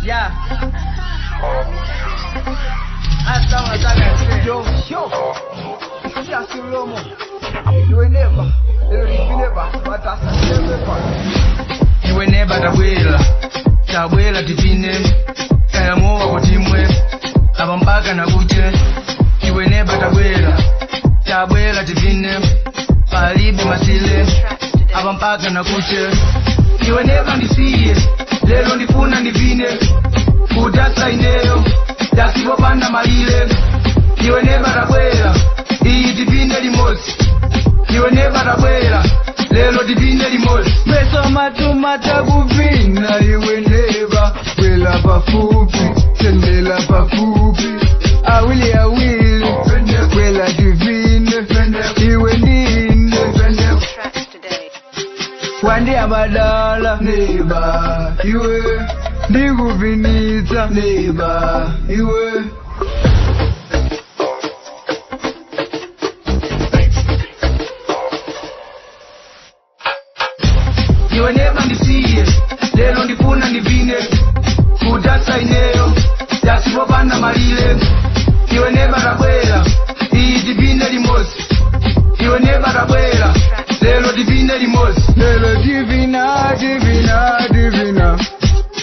Yeah. Yo, yo. Lomo. Iwe neba tabwela, tabwela tipine, kayamowa kutimwe, abampaka na kuche. Iwe neba tabwela, tabwela tipine, palibe masile, abampaka na kuche. Iwe neba ndisiye, lelo ndifuna ndivine, kudasa ineyo, dasipopanda malile. Iwe neba tabwela, iyi tipine limosi. Iwe neba tabwela, lelo tipine limosi. Pesa matumata kuvina iwe neba, wela pafupi, tendela pafupi. Awili awili, wela divine, iwe nine. Wandi abadala, neba, iwe, ndikuvinitsa, neba, iwe. Iwe neba ndisiye, lelo ndifuna ndivine, kudasa ineyo, dasipopanda malile. Iwe neba tabwela, iyi tipine limosi. Iwe neba tabwela, lelo tipine limosi. Lelo divina, divina, divina.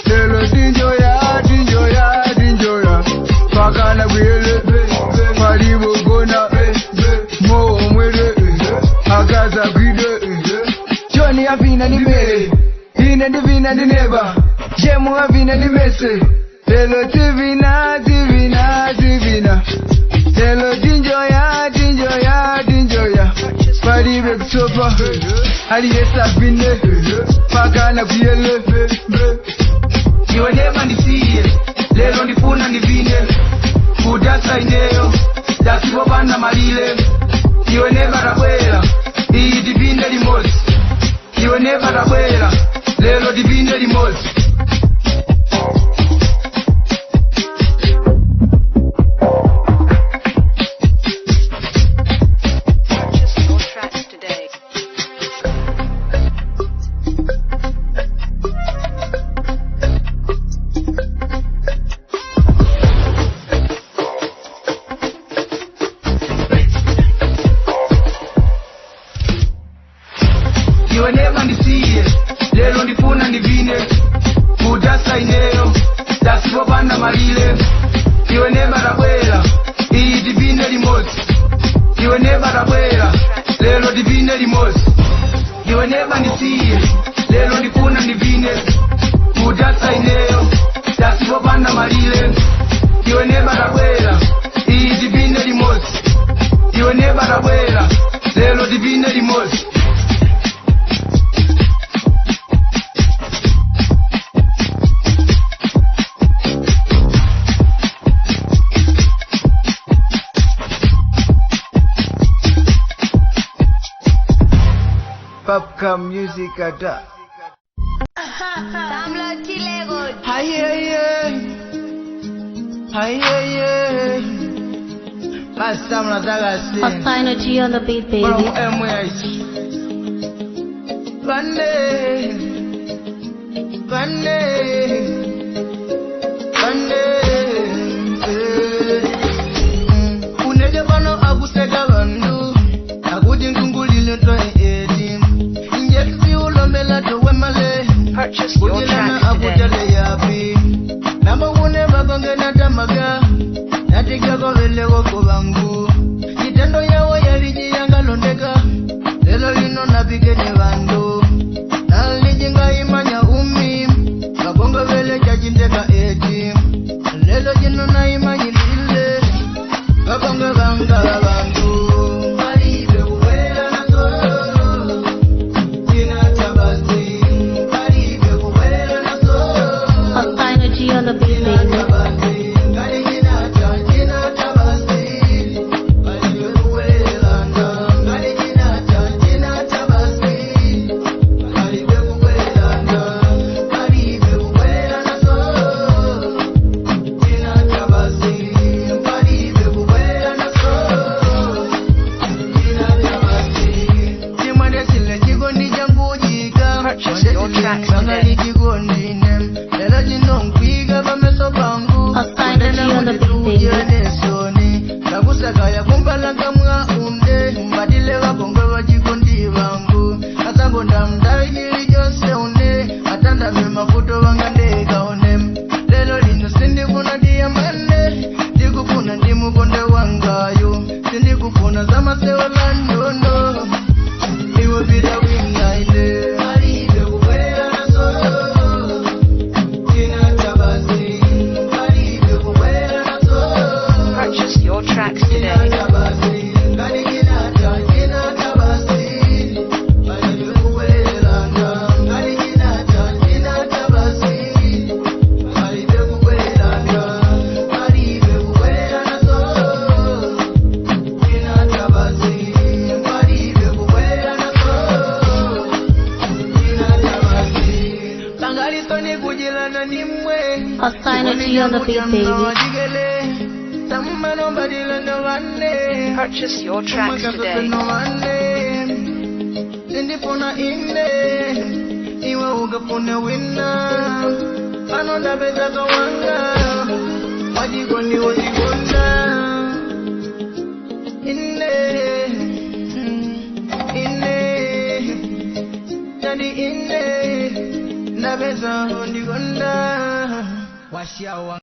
Lelo dinjoya, dinjoya, dinjoya. Pakana kuyele, palibo gona, mo omwele, akaza kwide. Johnny avina ni mere, ine ndivina ndi neba, Jemu avina ndi mese. Lelo divina, divina, divina. Lelo dinjoya, dinjoya, dinjoya. Palibe kutopa, aliyesafine, pakana kuyele. Iwe neba ndisiye, lelo ndifuna ndivine, kudasa ineyo, dasipopanda malile. Iwe neba tabwela, iyi tipine limosi. Iwe neba tabwela, lelo tipine limosi. Purchase your tracks today. Iwe neba ndisiye, lelo ndifuna ndivine, kudasa ineyo, dasipopanda malile. Iwe neba tabwela, iyi tipine limosi. Iwe neba tabwela, lelo tipine limosi. Iwe neba ndisiye, lelo ndifuna ndivine, kudasa ineyo, dasipopanda malile. Iwe neba tabwela, iyi tipine limosi. Iwe neba tabwela, lelo tipine limosi. Popcorn music ata. Haye, haye, Pastor mnataka si. Pastor G on the beat, baby. From MH. Vane, vane, vane. Uneje pano akuseka vandu, akuti ngungulile to eti. Njesi ulombela to wemale. Purchase your Kujilana tracks today. akutele yapi. Namba une bakonge natamaga. Natigako veleko kubangu. Itendo yawo yalijiyanga londeka. Lelo lino napike ni vandu. Nalijinga imanya umi. Bakongo vele chachindeka eti. Lelo jino na imanyi lile. Bakongo banga bangu. Balibe kuwela nazo. Chinatabasi. Balibe kuwela nazo. Pastor G on the beat, baby. Purchase your tracks today. Lelo chino nkwiga. Kujilana nimwe. Assign on the beat, baby. Purchase your tracks today. Ndifuna ine iwe ukafune wina pano ndapeza kawanga wajikoni wojikonda ine ine tani ine ndapeza wondikonda washawa.